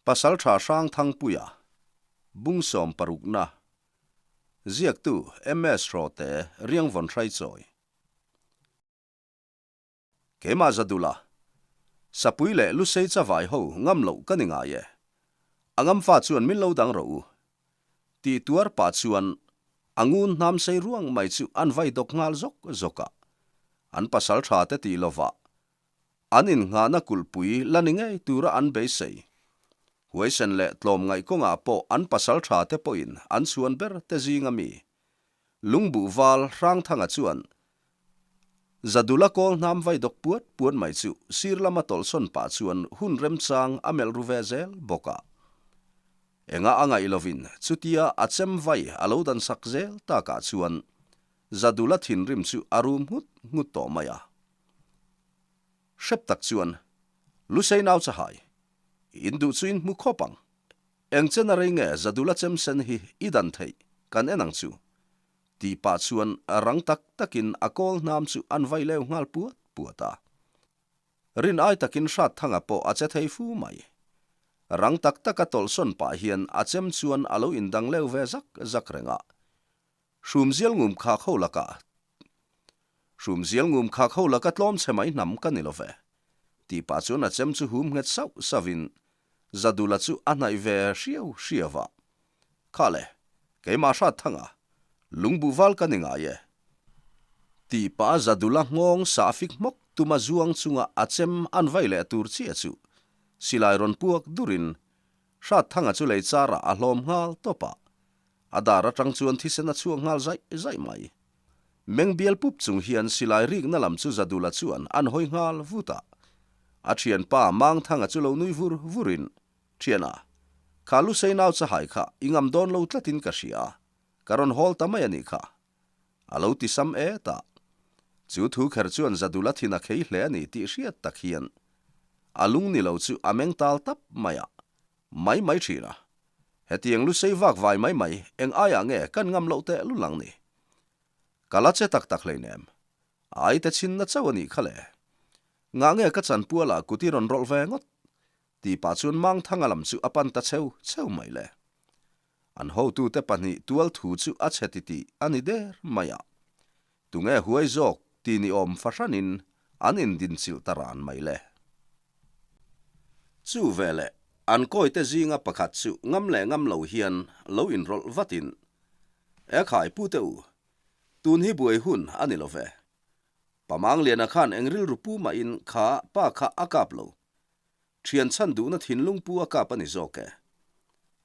Pasaltha Hrangthangpuia, Bungsawm parukna, Ziaktu MS Hrawte Riangvawn Hraichawi. Keimah Zadula, Sapui leh Lusei chavai ho ngam loh ka ni ngai e. A ngam fa chuan min lo dang rawh u. Tih tuar pah chuan a ngun hnam sei ruang mai chu an vai dawk nghal zawk zawk a. An pasaltha te tih lovah An innghahna kulhpui la ni ngei tura an beisei. Huaisen leh tlawmngaih kawngah pawh an pasal tha te pawhin an chhuan ber te zinga mi. Lungbuh val Hrangthanga chuan Zadula kawl hnam vai dawk puat puat mai chu sir lama tawlhsawn pah chuan hun remchang a melh ru ve zel bawk a. Enga a ngaih lovin chutia a chem vai a lo dan sak zel takah chuan Zadula thinrim chu a rum nghut nghut tawh mai a. Hrep tak chuan, Lusei nau chahai, in duh chu in hmu khawp ang. Eng chen a rei nge Zadula chem sen hi i dan theih kan en ang chu? Tih pah chuan rang tak takin a kawl hnam chu an vai leu nghal puat puat a. Rin ai takin Hratthanga pawh a che thei fu mai. Rang tak taka tawlhsawn pah hian a chem chuan a lo indang leu ve zak zak reng a. Hrumzial ngum khak ho lakah Hrumzial ngum khak ho laka tlawm chhe mai hnam ka ni lo ve. Tih pah chuan a chem chu hum nghet sauh sauhin Zadula chu a hnaih ve hriau hriau a. Kha le, keimah hrat thanga, lungbuh val ka ni ngai e. Tih pah a Zadula nghawng sah fik hmawk tuma zuang chunga a chem an vai leh tur chiah chu silai rawn puak durin Hrat thanga chu lei charah a hlawm nghal tawp a. A dar atang chuan thisen a chhuak nghal zaih zaih mai. Meng bial pup chung hian silai rikna lam chu Zadula chuan an hawi nghal vut a. A thianpa Mangthanga chu lo nui vur vurin, Thiana, kha Lusei nau chahai kha i ngam dawn lo tlatin ka hria, ka rawn hawl ta mai a nih kha. A lo ti sam et a. Chu thu kher chuan Zadula thin a khei hle a ni tih hriat tak hian a lung ni lo chu a meng tal tap mai a. Mai mai thin a. Hetiang lu sei vak vai mai mai eng aiah nge kan ngam loh teh lul ang ni? Ka la che tak tak hleinem. A aite chhinna chauh a nih kha le. Ngah nge ka chanpualah kut i rawn rawlh ve ngawt? Tih pah chuan Mangthanga lam chu a pan ta cheu cheu mai le. An hotute pahnih tual thu chu a chhe titih a ni der mai a. Tunge huai zawk ti ni awm fahranin an indinchilh ta ran mai le. Chu veleh an kawite zinga pakhat chu ngam leh ngam lo hian lo inrawlh vatin, E khai pu te u, tun hi buai hun a ni lo ve. Pamangliana khan eng rilru pu mahin kha pa kha a kap lo. Thian chhan duhna thinlung pu a kap a ni zawk e.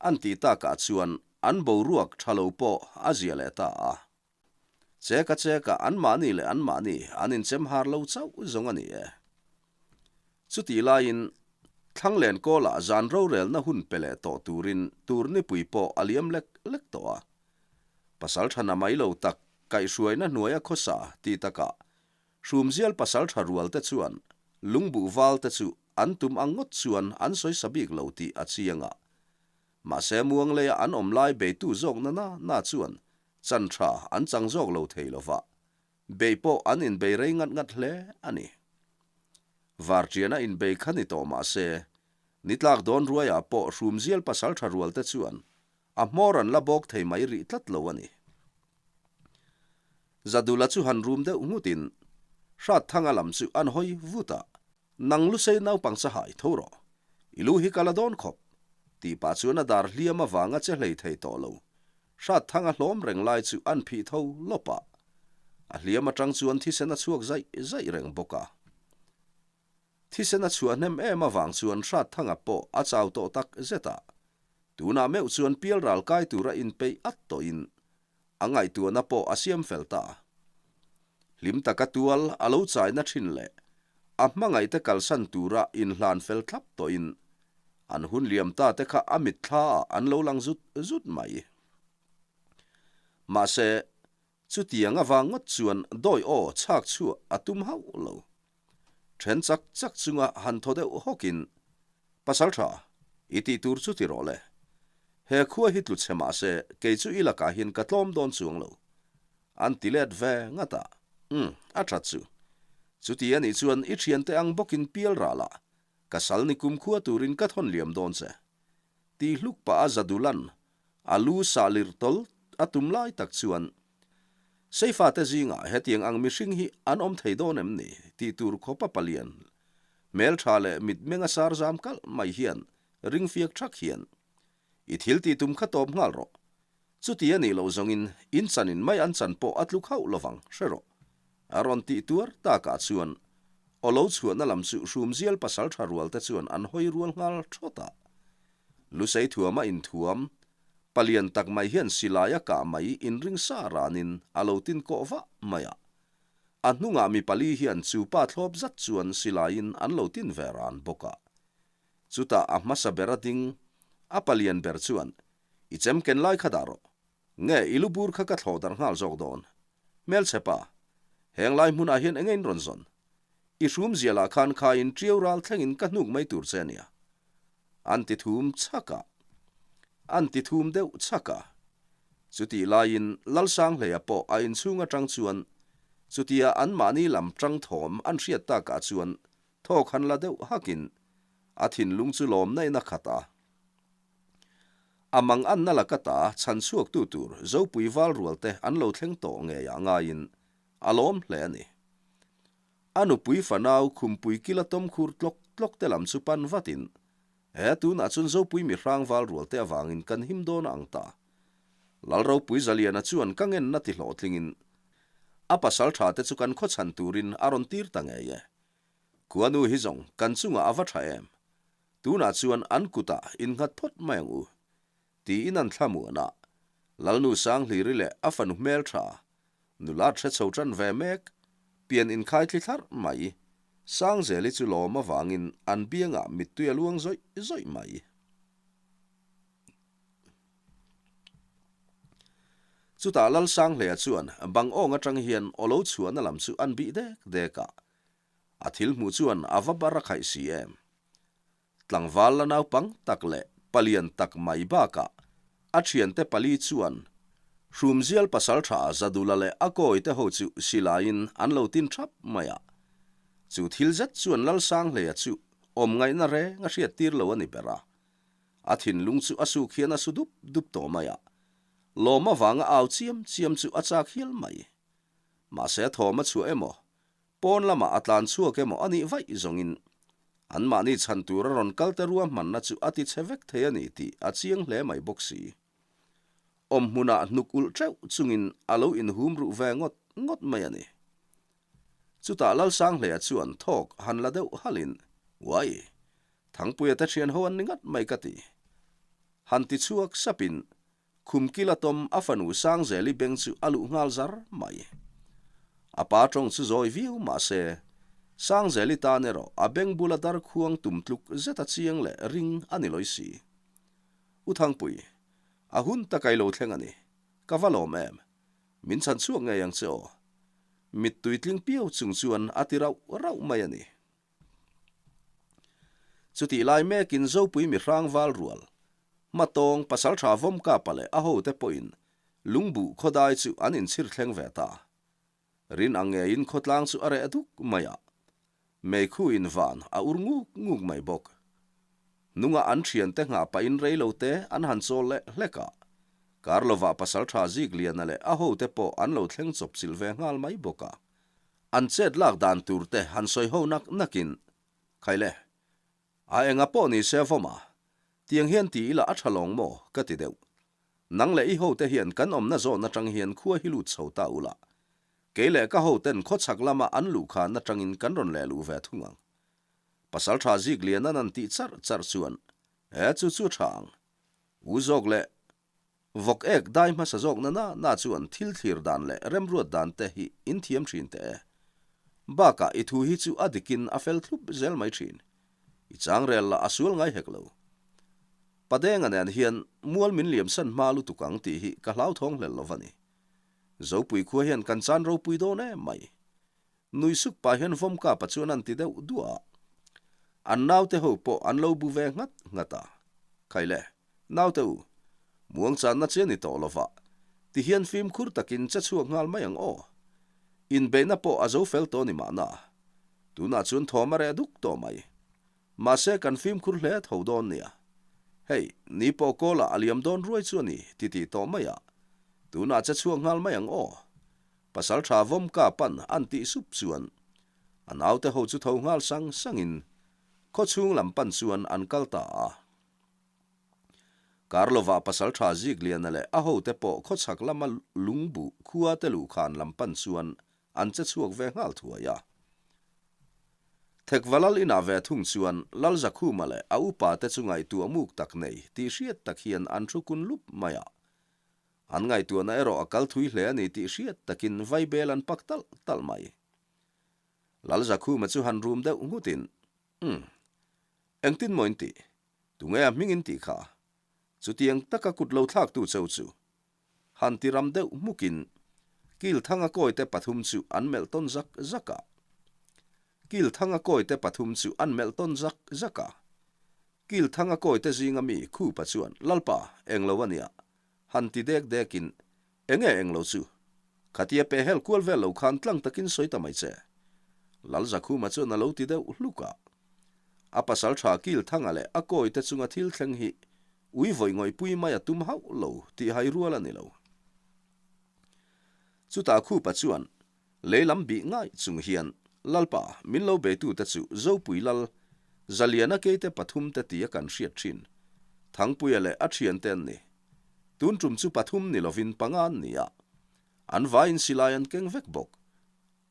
An tih takah chuan an boruak tha lo pawh a zia leh ta a. Cheka cheka anmahni leh anmahni an inchem har lo chauh zawng a ni e. Chutih laiin Thlanglen kawlah zan rorelna hun pe leh tawh turin tur nipui pawh a liam lek lek tawh a. Pasal tha na mai lo tak kaihhruaina hnuaia khawsa ti takah Hrumzial pasal tha rual te chuan lungbuh val te chu an tum ang ngawt chuan an sawi sa bik lo tih a chiang a. Mahse muangleia an awm lai beitu zawk na na na chuan Chan tha an chang zawk lo thei lo va, bei pawh an inbei rei ngat ngat hle a ni. Varṭiana inbei kha ni tawh mah se, ni tlak dawn ruaiah pawh hrumzial pasal tha rual te chuan a hmawr an la bawk thei mai rih tlat lo a ni. Zadula chu han rum deuh nghutin Hratthanga lam chu an hawi vut a, Nang Lusei naupang chahai tho rawh, i lu hi ka la dawn khawp, tih pah chuan a dar hliam avanga che hlei thei tawh lo. Hratthang a hlawm reng lai chu an phih tho lawp a, a hliam atang chuan thisen a chhuak zaih zaih reng bawk a. Thisen a chhuah hnem em avang chuan Hratthanga pawh a chau tawh tak zet a, tunah meuh chuan pial ral kai tura inpeih at tawhin a ngaihtuahna pawh a siam fel ta. Hlim taka tual a lo chaina thin leh a hmangaihte kalsan tura inhlan fel thlap tawhin an hun liam ta te kha a mitthla ah an lo lang zut zut mai. Mahse, chutiang avang ngawt chuan dawi aw chhak chhuah a tum hauh lo. Then chak chak chunga han thaw deuh hawkin, Pasal tha, i tih tur chu ti rawh le. He khua hi tlu chhe mah se, kei chu i lakah hian ka tlawm dawn chuang lo. An ti let ve ngat a. Umm, a that chu. Chuti a nih chuan i thiante ang bawkin pial ral a, ka sal ni kumkhua turin ka thawn liam dawn che. Tih hluk pah a Zadulan a lu sah lirh tawl a tum lai tak chuan Seifate zingah hetiang ang mihring hi an awm thei dawn em ni tih tur khawpa palian hmeltha leh mitmeng a sar zam kalh mai hian ring fiak thak hian I thil tih tum kha tawp nghal rawh. Chuti a nih loh zawngin in chanin mai an chan pawh a tluk hauh lovang, hre rawh. A rawn tih tuar takah chuan aw lo chhuahna lam chu hrumzial pasal tha rual te chuan an hawi rual nghal thawt a. Lusei thuama inthuam, palian tak mai hian silai a kah mai inring sa ranin a lo tin kawh vah mai a. A hnungah mi pali hian chu pa thlawp zat chuan silaiin an lo tin ve ran bawk a. Chutah a hmasa ber a ding, a palian ber chuan, I chem ken lai kha dah rawh. Nge i lu bur kha ka thlawh darh nghal zawk dawn. Hmelchhe pa, heng lai hmunah hian enge in rawn zawn? I hrum zialah khan khaiin ṭiau ral thlengin ka hnuk mai tur che ania. An ti thum chhak a. An ti thum deuh chhak a. Chutih laiin Lalsanghleia pawh a inchhung aṭang chuan chutia anmahni lam ṭang thawm an hriat takah chuan Thawk han la deuh hakin a thinlung chu lawmna in a khat a. A mang anna laka ta chhan chhuaktu tur Zopui val rual te an lo thleng tawh ngeiah ngaiin a lawm hle a ni. A nupui fanau khumpui kila tawmkhur tlawk tlawk te lam chu pan vatin, He tunah chuan Zopui mi hrang val rual te avangin kan him dawn a ang ta. Lalropui Zaliana chuan ka ngenna ti hlawhtlingin a pasal tha te chu kan khaw chhan turin a rawn tir ta ngei e. Khuanu hi zawng kan chungah a va tha em? Tunah chuan an kutah innghat phawt mai ang u, tiin an thlamuan a. Lalnu Sanghliri leh a fanu hmeltha, nula hre chho tan ve mek, pian inkhai thli thlarh mai, Sangzeli chu lawm avangin an biangah mittui a luang zawih zawih mai. Chutah Lalsanghleia chuan bang awng atang hian aw lo chhuahna lam chu an bih dek dek a. A thil hmuh chuan a va bar a khaih si em. Tlangval la naupang tak leh palian tak mai bakah a thiante pali chuan Hrumzial pasaltha Zadula leh a kawite ho chu silaiin an lo tin thap mai a. Chu thil zet chuan Lalsanghleia chu awm ngaihna reng a hriattir lo a ni ber a. A thinlung chu a suk hian a su dup dup tawh mai a, lawm avanga au chiam chiam chu a chak hial mai. Mahse a thawm a chhuah emaw, pawn lamah a tlan chhuak emaw a nih vaih zawngin anmahni chhan tura rawn kal te ruahmanna chu a ti chhe vek thei a ni tih a chiang hle mai bawk si. Awm hmunah hnuk ulh teuh chungin a lo inhum ruh ve ngawt ngawt mai a ni. Chutah Lalsanghleia chuan thawk han la deuh halhin, Uai! Thangpuia te thian ho an ni ngat mai ka ti. Han ti chhuak sapin khum kila tawm a fanu Sangzeli beng chu a luh nghal zar mai. A pa tawng chu zawi viau mah se, Sangzeli tan erawh a beng bula dar khuang tum tluk zeta chiang leh ring a ni lawi si. U Thangpui, a hun tak a ilo thleng a ni. Ka va lawm em? Min chhan chhuak ngei ang che aw. Mittui tling piau chung chuan a ti rauh rauh mai a ni. Chutih lai mekin Zopui mi hrang val rual, Hmatawng pasaltha Vawmkapa leh a hote pawhin lungbuh khawdai chu an inchhir thleng ve ta. Rin ang ngeiin khawtlang chu a reh duk mai a, meikhu in van a ur nguk nguk mai bawk. Hnungah an thiante nghah pahin reilote an han chawl leh hlek a, kar lovah pasaltha Zikliana leh a hote pawh an lo thleng chawp chilh ve nghal mai bawk a. An chet lak dan tur te han sawi ho nak nakin, Khaile, a enga pawh ni se vawm a, tiang hian ti ila a tha lawng maw ka ti deuh. Nang leh i hote hian kan awmna zawn atang hian khua hi lut chho ta ula, kei leh ka hoten khawchhak lama an luhkhan atangin kan rawn leh luh ve thung ang. Pasaltha Ziklianan an tih charh charh chuan, E chu chu tha ang. U zawk leh Vawk ek dai hmasa zawk na na na chuan thil thlir dan leh remruat dan te hi in thiam thin teh e. Bakah i thu hi chu a dikin a fel thlup zel mai thin. I chang rel lah a sual ngai hek lo. Padenga nen hian mual min liamsan hma lutuk ang tih hi ka hlauthawng hlel lo va ni. Zopui khua hian kan chan ropui dawn em mai. Nui suk pah hian Vawmkapa chuan an ti deuh duah a. An naute ho pawh an lo bu ve nghat nghat a. Khaile, naute u, muang channa che ni tawh lova, ti hian fimkhur takin che chhuak nghal mai ang aw. Inbeihna pawh a zo fel tawh ni mahna. Tunah chuan thawm a reh duk tawh mai. Mahse kan fimkhur hle tho dawn nia. Hei, ni pawh kawlah a liam dawn ruai chu a ni, ti tih tawh mai a. Tunah che chhuak nghal mai ang aw. Pasalṭha Vawmka pan an tih sup chuan a naute ho chu tho nghal sang sangin khawchhung lam pan chuan an kal ta a. Karlovah pasalṭha Zikliana leh a hote pawh khawchhak lama lungbuh khua te luhkhan lam pan chuan an che chhuak ve nghal thuai a. Thekva lal inah ve thung chuan Lal Zakhuma leh a upa te chu ngaihtuah muk tak nei tih hriat tak hian an thu kun lup mai a. An ngaihtuahna erawh a kal thui hle a ni tih hriat takin vaibel an pak talh talh mai. Lal Zakhuma chu han rum deuh nghutin, Umm. Engtin maw in tih? Tunge a hming in tih kha? Chutiang taka kut lo thlaktu cheu chu han ti ram deuh hmukin Kilthanga kawite pathum chu an melh tawn zak zak a. Kilthanga kawite pathum chu an melh tawn zak zak a. Kilthanga kawite zinga mi Khupa chuan, Lalpa, englo a nia, han ti dek dekin, Enge englo chu? Khatia pehhel kual vel lo khan tlang takin sawi ta mai che. Lalzakhuma chuan a lo ti deuh hluk a. A pasal tha Kilthanga leh a kawite chunga thil thleng hi ui vawi ngawihpui mai a tum hauh lo tih hai rual a ni lo. Chutah Khupa chuan lei lam bih ngai chung hian, Lalpa, min lo beitute chu Zopui Lal, Zaliana keite pathumte tia kan hriat thin, Thangpuia leh a thiante an ni. Tun tum chu pathum ni lovin panga an ni a, an vaiin silai an keng vek bawk.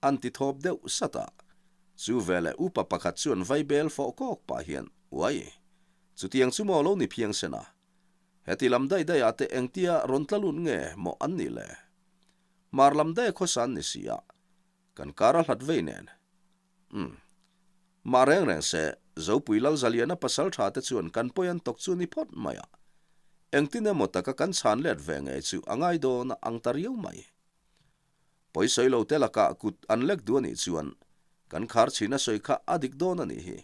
An ti thawp deuh sat a. Chu veleh upa pakhat chuan vaibel fawh kawk pah hian, Uai! Chutiang chu maw lo ni phiang sen a? Heti lam daih daih ah te engtia rawn tla lut nge maw an nih le? Hmar lam daih a khawsa an ni si a, kan kar a hlat vei nen. Umm. Mah reng reng se, Zopui Lalzaliana pasal tha te chuan kan pawi an tawk chu ni phawt mai a. Engtin emaw taka kan chhan let ve ngei chu a ngai dawn a ang ta riau mai. Pawisawi lo te lakah kut an lek duh a nih chuan kan khar chhin a sawi kha a dik dawn a nih hi.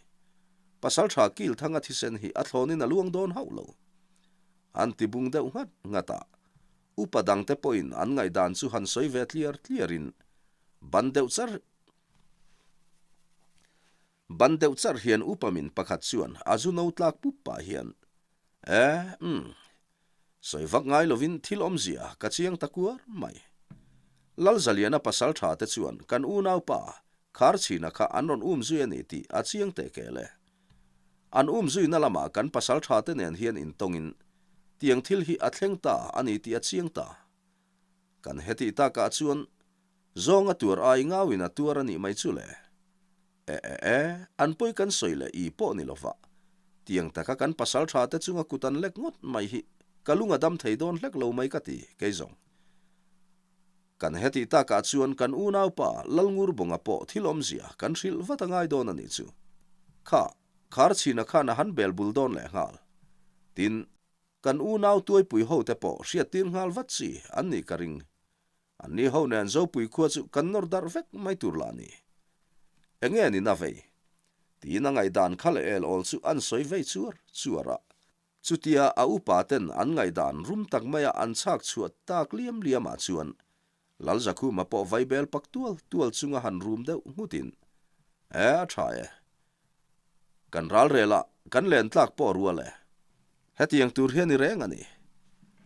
Pasal tha kil thanga thisen hi a thlawnin a luang dawn hauh lo. An ti bung deuh nghat nghat a. Upa dangte pawhin an ngaihdan chu han sawi ve tliar tliarin ban deuh char ban deuh char hian upa min pakhat chuan a zu no tlak pup pah hian E, umm. Sawi vak ngai lovin thil awmzia ka chiang ta kuar mai. Lalzaliana pasal tha te chuan kan unaupa Kharchhina kha an rawn um zui a ni tih a chiang teh kel e. An um zuina lamah kan pasal tha te nen hian intawngin tiang thil hi a thleng ta a ni tih a chiang ta. Kan hetih takah chuan zawng a tuar ai ngauin a tuar a nih mai chu le. E e e, an pawi kan sawi leh i pawh ni lova, tiang taka kan pasal tha te chunga kut an lek ngawt mai hi ka lung a dam thei dawn hlek lo mai ka ti, kei zawng. Kan hetih takah chuan kan unaupa Lalngurbonga pawh thil awmzia kan hrilh vat a ngai dawn a nih chu. Kha, Kharchhina khan a han bel bul dawn leh nghal. Tin, kan unau tuaipui ho te pawh hriattir nghal vat chi an nih ka ring. Anni ho nen Zopui khua chu kan nawr darh vek mai tur lah ni. Enge ni na vei? Tiin a ngaihdan kha leh el awl chu an sawi vei chuar chuar a. Chutia a upa ten an ngaihdan rum tak maia an chhak chhuah tak liam liam ah chuan Lalzakhuma pawh vaibel pak tual tual chunga han rum deuh nghutin, E a tha e. Kan ral rel a, kan len tlak pawh rual e. Hetiang tur hian i reng a ni.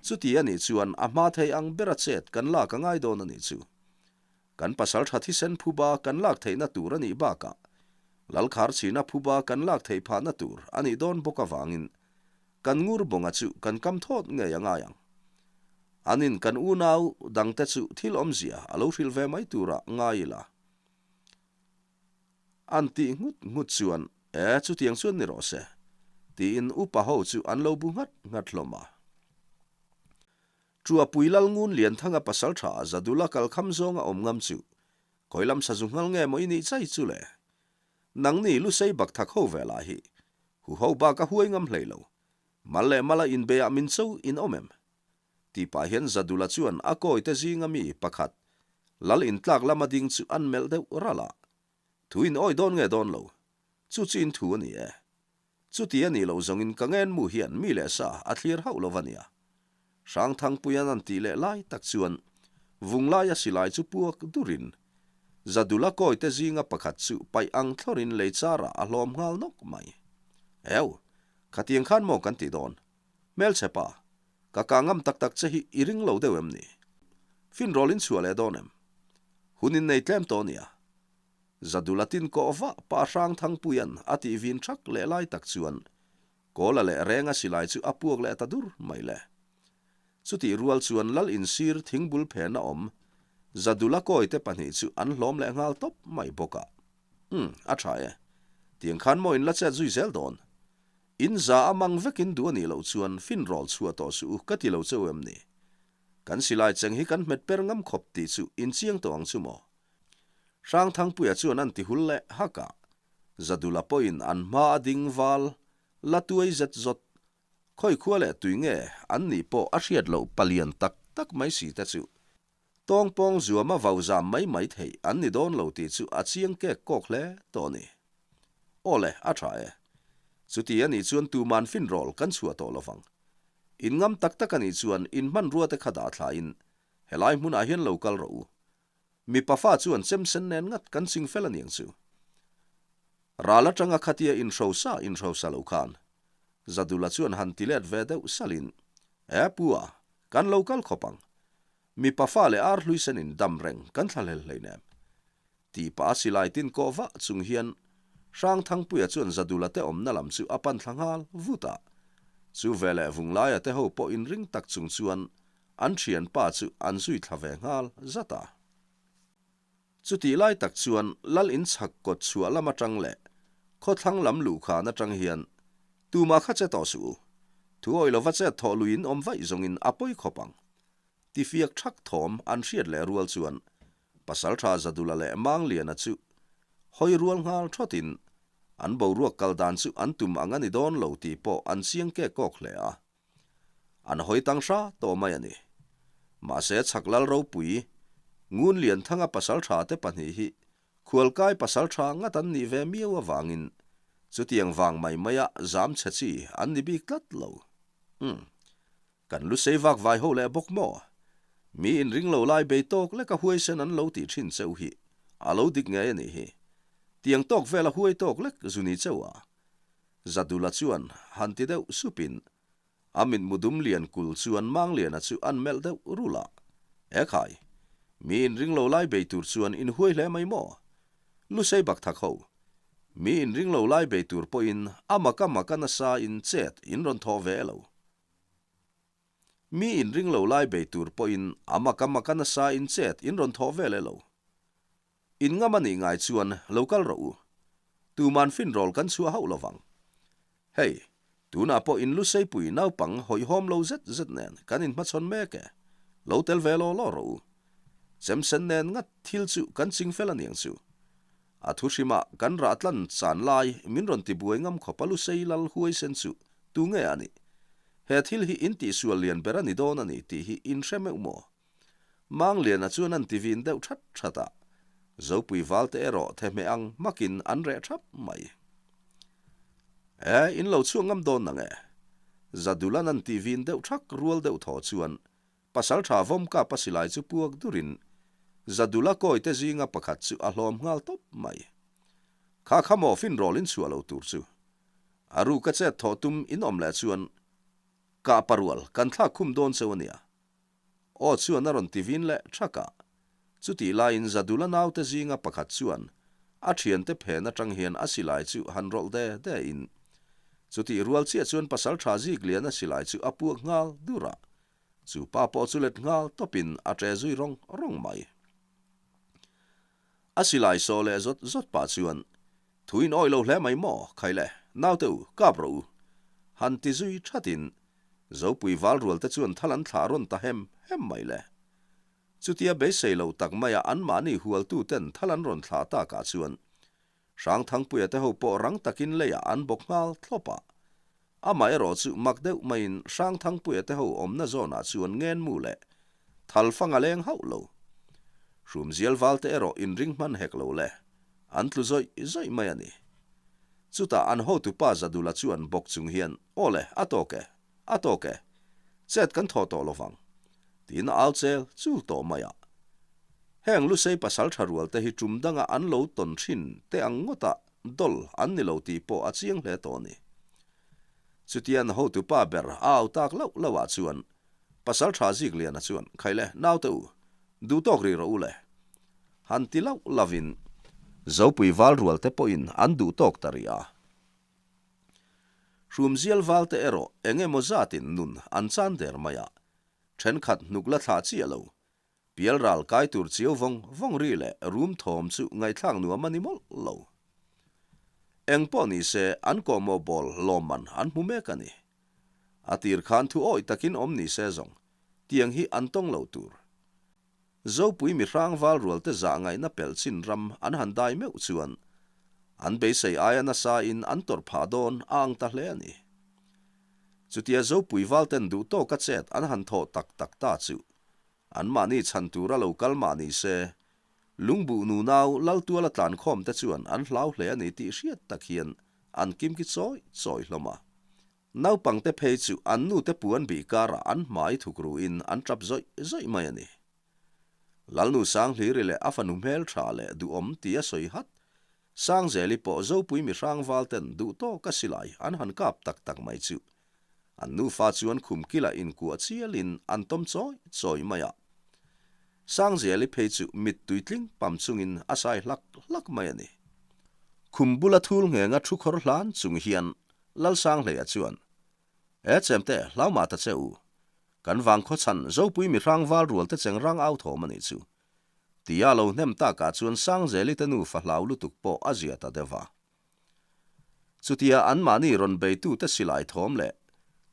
Chuti a nih chuan a hma thei ang bera chet kan lak a ngai dawn a nih chu. Kan pasal tha thisen phuba kan lak theihna tur a nih bakah Lalkhar chhina phuba kan lak theih phahna tur a nih dawn bawk avangin kan ngur bawnga chu kan kam thawt ngei a ngai ang. Anin kan unau dangte chu thil awmzia a lo hrilh ve mai turah ngai ila. An tih nghut nghut chuan, E, chutiang chuan ni rawh se, tiin upa ho chu an lo bu nghat nghat hlawm a. Chuapui Lalngun Lianthanga pasal tha Zadula kalkham zawnga awm ngam chu khawi lam sazu nghal nge maw i nih chai chu le? Nangni Lusei bakthak ho ve lah hi huho bak a huai ngam hlei lo. Mal leh mala inbeiah min cho in awm em? Tih pah hian Zadula chuan a kawite zinga mi pakhat Lal intlak lama ding chu an melh deuh ralh a. Thu in awi dawn nge dawn lo? Chu chu in thu a ni e. Chuti a nih loh zawngin ka ngenmu hian mi leh sa a thlir hauh lo va nia. Hrangthangpuia'n an tih leh lai tak chuan Vunglaia silai chu puak durin Zadula kawite zinga pakhat chu paih ang thlawrin lei charah a hlawm nghal nawk mai. Eu, khatiang khan maw kan ti dawn? Hmelchhe pa, ka kah ngam tak tak che hi i ring lo deuh em ni? Finrawl in chhuah leh dawn em? Hun in nei tlem tawh nia. Zadula tin kawh vah pa Hrangthangpuia'n a tih vin thak leh lai tak chuan Kawla leh Renga silai chu a puak leh ta dur mai le. Chutih rual chuan Lal insir thingbul phena awm Zadula kawite pahnih chu an hlawm leh nghal tawp mai bawk a. Umm, a tha e. Tiang khan maw in la chet zui zel dawn? In za a mang vekin duh a nih loh chuan finrawl chhuah tawh suh u ka ti lo cheu em ni? Kan silai cheng hi kan hmet per ngam khawp tih chu in chiang tawh ang chu maw? Hrangthangpuia chuan an ti hul leh hak a, Zadula pawhin an hma a ding val la tuai zet zawt. Khawi khua leh tui nge an nih pawh a hriat loh palian tak tak mai si te chu Tawngpawng zuama vau zam mai mai theih an ni dawn lo tih chu a chiang kek kawk hle tawh a ni. Aw le, a tha e. Chuti a nih chuan tuman finrawl kan chhuah tawh lo vang. In ngam tak tak a nih chuan in hmanrua te kha dah thlain helai hmunah hian lo kal rawh u. Mipa fa chuan chem sen nen ngat kan ching fel a niang chu. Ral atanga khatia inhrosa inhrosa lo khan Zadula chuan han ti let ve deuh salin, E pu a, kan lo kal khawp ang. Mipa fa leh ar hlui senin dam reng kan thla hlel hleinem. Tih pah a silai tin kawh vah chung hian Hrangthangpuia chuan Zadula te awmna lam chu a pan thla nghal vut a. Chu veleh Vunglaia te ho pawh inring tak chung chuan an thianpa chu an zui thla ve nghal zat a. Chutih lai tak chuan Lal in chhak kawt chhuah lam atang leh khawthlang lam luhkhan atang hian tumah kha che tawh suh u. Thu awih lova chet thawh lui in awm vaih zawngin a pawi khawp ang. Tifiak thak thawm an hriat leh rual chuan Pasaltha Zadula leh Mangliana chu hawi rual nghal thawtin an boruak kal dan chu an tum ang a ni dawn lo tih pawh an chiang kek kawk hle a. An hawi tang hra tawh mai a ni. Mahse chhak lal ropui, Ngun Lianthanga pasal tha te pahnih hi khualkai pasal tha ngat an nih ve miau avangin chutiang vang mai maia zam chhe chi an ni bik tlat lo. Umm. Kan lu sei vak vai ho leh bawk maw? Mi inring lo lai bei tawk leka huaisen an lo tih thin cheu hi a lo dik ngei a nih hi. Tiang tawk vela huai tawk lek zu ni cheu a. Zadula chuan han ti deuh supin a mitmu dum lian kul chuan Mangliana chu an melh deuh rulh a. E khai, mi inring lo lai bei tur chuan in huai hle mai maw? Lusei bak thak ho, mi inring lo lai bei tur pawhin a maka maka nasa in chet in rawn thawh ve lo. Mi inring lo lai bei tur pawhin a maka maka nasa in chet in rawn thawh ve le lo. In ngam a nih ngai chuan lo kal rawh u. Tuman finrawl kan chhuah hauh lo vang. Hei, tunah pawh in luseipui naupang hawihhawm lo zet zet nen kan inhmachhawn mek e. Lo tel ve law law rawh u. Chemsen nen ngat thil chu kan ching fel a niang chu. A thu hrimah kan rah tlan chan lai min rawn tibuai ngam khawp a lusei lal huaisen chu tu nge a nih? He thil hi in tihsual lian ber a ni dawn a ni tih hi in hre meuh maw? Mangliana chuan an ti vin deuh that that a, Zopui valte erawh thehmeh ang hmakin an reh thap mai. E, in lo chhuak ngam dawn nang e. Zadulan an ti vin deuh thak rual deuh thaw chuan Pasaltha Vawmkapa silai chu puak durin Zadula kawite zinga pakhat chu a hlawm nghal tawp mai. Kha kha maw finrawl in chhuah lo tur chu. A ruka chet thawh tum in awm leh chuan kah parual kan thlak khum dawn cheu a nia. Aw chuan a rawn ti vin leh thak a. Chutih laiin Zadula naute zinga pakhat chuan a thiante phen atang hian a silai chu han rawlh de de in. Chutih rual chiah chuan pasaltha Zikliana silai chu a puak nghal dur a. Chu pa pawh chu let nghal tawpin a ṭe zui rawng rawng mai. A silai saw leh zawt zawt pah chuan, Thu in awih lo hle mai maw, khai le, naute u, kap rawh u. Han ti zui thatin, Zopui val rual te chuan thal an thlah rawn ta hem hem mai le. Chutia beisei lo tak maia anmahni hualtu ten thal an rawn thlah takah chuan Hrangthangpuia te ho pawh rang takin leiah an bawk nghal thlawp a. Amaherawh chu mak deuh maiin Hrangthangpuia te ho awmna zawnah chuan ngenmu leh thalfang a leng hauh lo. Hrumzial val te erawh inring hman hek lo le, an tlu zawih zawih mai a ni. Chutah an hotupa Zadula chuan bawk chung hian, Aw le, a tawk e, a tawk e, chet kan thaw tawh lovang, tiin a au chel chul tawh mai a. Heng Lusei pasal tha rual te hi tum danga an lo tawn thin te ang ngawta dawl an ni lo tih pawh a chiang hle tawh a ni. Chutia an hotupa ber a au tak lauh lauhah chuan Pasalṭha Zikliana chuan, Khaile, naute u, duhtawk rih rawh u le. Han ti lauh lauhin Zopui val rualte pawhin an duhtawk ta rih a. Hrumzial valte erawh eng emaw zatin nun an chan der mai a, ṭhenkhat hnuk la thlah chiah lo. Pial ral kai tur chiau vawng vawng ri leh rum thawm chu ngaihthlak nuam a ni mawlh lo. Eng pawh ni se an kawhmawh bawl lawmman an hmu mek a ni. A tir khan thu awih takin awm ni se zawng, tiang hi an tawng lo tur. Zopui mi hrang val rualte zah ngaihna pelh chin ram an han dai meuh chuan an beisei aia nasa in an tawrh phah dawn a ang ta hle a ni. Chutia Zopui valten duh tawka chet an han thawh tak tak ta chu anmahni chhan tura lo kal mah ni se, lungbuh nunau Laltuala tlankhawm te chuan an hlau hle a ni tih hriat tak hian an kimki chawi chawi hlawm a. Naupangte phei chu an nute puan bih karah an hmai thuk ruhin an tap zawih zawih mai a ni. Lalnu Sanghliri leh a fanu hmeltha leh duhawm tia sawi hat, Sangzeli pawh Zopui mihrang valten duh tawka silai an han kap tak tak mai chu an nufa chuan khum kilah inkuah chialin an tawm chawi chawi mai a. Sangzeli phei chu mittui tling pam chungin a sai hlak hlak mai a ni. Khum bula thul nghenga thu khawr hlan chung hian Lalsanghleia chuan, E chemte, hlau mah ta che u. Kan vang khaw chhan Zopui mi hrang val rual te cheng rang au thawm a nih chu. Tia lo hnem takah chuan Sangzeli te nufa hlau lutuk pawh a zia ta deuh va. Chutia anmahni rawn beitute silai thawm leh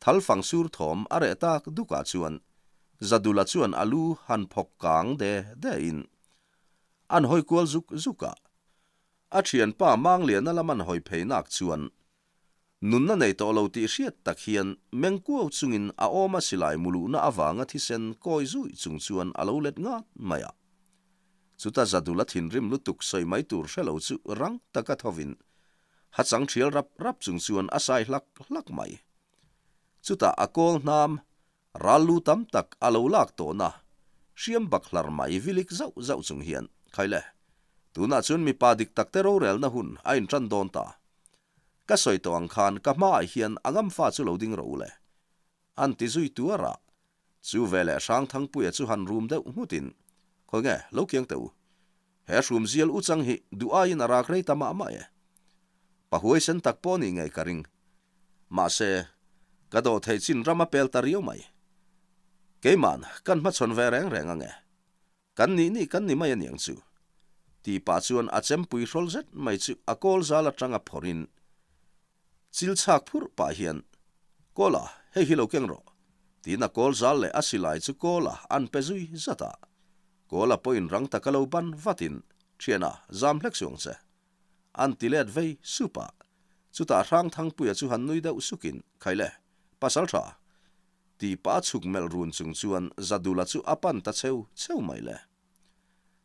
thal fang sur thawm a reh tak dukah chuan Zadula chuan a lu han phawk kang de de in an hawi kual zuk zuk a. A thianpa Mangliana lam an hawi phei nak chuan nunna nei tawh lo tih hriat tak hian meng kuau chungin a awma silai muluhna avanga thisen kawi zui chung chuan a lo let ngat mai a. Chuta Zadula thinrim lutuk sawi mai tur hre lo chu rang taka thovin hachang thial rap rap chung chuan a sai hlak hlak mai. Chutah a kawl hnam Ral lu tam tak a lo lak tawhna hriam bak hlar mai vilik zauh zauh chung hian, Khaile, tunah chuan mipa dik takte rorelna hun a intan dawn ta. Ka sawi tawh ang khan ka hmaah hian a ngamfa chu lo ding rawh u le. An ti zui tuar a, chu veleh Hrangthangpuia chu han rum deuh nghutin, Khawi nge, lo kiang teh u. He hrum zial u chang hi duh aiin a rak rei ta mah mah e. Pa huaisen tak pawh nih ngei ka ring. Mahse, ka dawh theih chin ram a pel ta riau mai. Keima'n kan hmachhawn ve reng reng ange. Kan nih nih kan ni mai aniang chu. Tih pah chuan a chempui hrawl zet mai chu a kawl zal atanga phawrhin Chil chhak phurh pah hian, Kawla, hei hi lo keng rawh, tiin a kawl zal leh a silai chu Kawla an pe zui zat a. Kawla pawhin rang taka lo ban vatin, Thiana, zam hlek suang che. An ti let vei sup a. Chutah Hrangthangpuia chu han nui deuh sukin, Khaile, pasal tha! Tih pah a chhuk melh run chung chuan Zadula chu a pan ta cheu cheu mai le.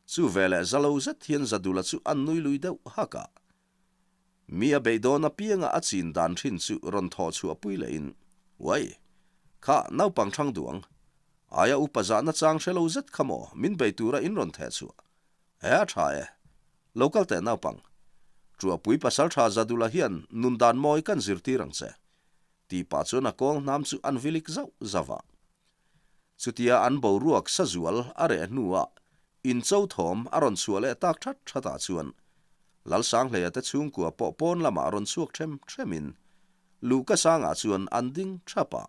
Chu veleh zalo zet hian Zadula chu an nui lui deuh hak a. Mi a beih dawn apianga a chin dan thin chu rawn thawh chhuah pui lehin, Uai! Kha naupang thang duang, aia upa zahna chang hre lo zet kha maw min bei tura in rawn theh chhuah? He a tha e. Lo kal teh naupang. Ṭuahpui pasalṭha Zadula hian nun dan mawi kan zirtir ang che. Tih pah chuan a kawng hnam chu an vilik zauh zauh a. Chutia an boruak sazual a reh hnuah incho thawm a rawn chhuah leh tak that thatah chuan Lalsanghleia te chhungkua pawh pawn lamah rawn chhuak them themin Luhka sangah chuan an ding thap a,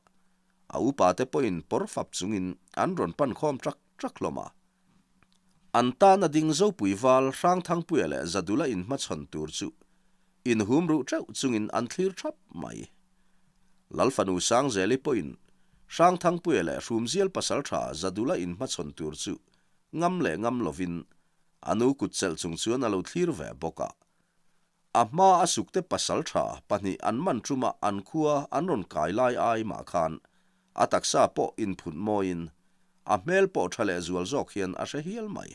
a upa te pawhin pawr fap chungin an rawn pan khawm ṭak ṭak hlawm a. An tan a ding Zopui val Hrangthangpuia leh Zadula inhmachhawn tur chu inhum ruh teuh chungin an thlir thap mai. Lalfanu Sangzeli pawhin Hrangthangpuia leh Hrumzial pasaltha Zadula inhmachhawn tur chu ngam leh ngam lovin a nu kut chelh chung chuan a lo thlir ve bawk a. A hma a sukte pasaltha pahnih an man ṭuma an khua an rawn kai lai ai mah khan a taksa pawh inphut mawiin a hmel pawh ṭha leh zual zawk hian a hre hial mai.